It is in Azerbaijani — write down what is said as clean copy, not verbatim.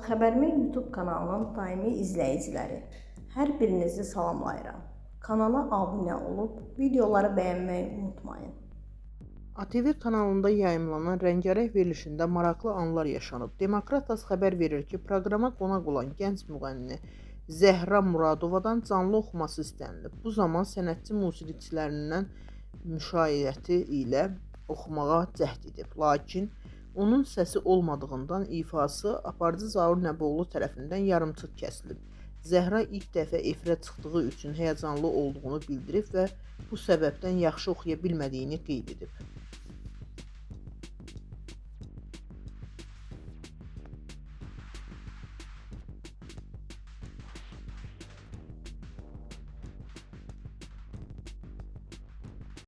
Xəbərimin YouTube kanalının daimi izləyiciləri, hər birinizi salamlayıram. Kanala abunə olub videoları bəyənməyi unutmayın. ATV kanalında yayımlanan rəngarəng verilişində maraqlı anlar yaşanıb. Demokratas xəbər verir ki, proqrama qonaq olan gənc müğənni Zəhra Muradovadan canlı oxuması istənilib. Bu zaman sənətçi musiqiçilərindən müşayiəti ilə oxumağa cəhd edib. Lakin onun səsi olmadığından ifası aparıcı Zaur Nəbioğlu tərəfindən yarımçıq kəsilib. Zəhra ilk dəfə efirə çıxdığı üçün həyəcanlı olduğunu bildirib və bu səbəbdən yaxşı oxuya bilmədiyini qeyd edib.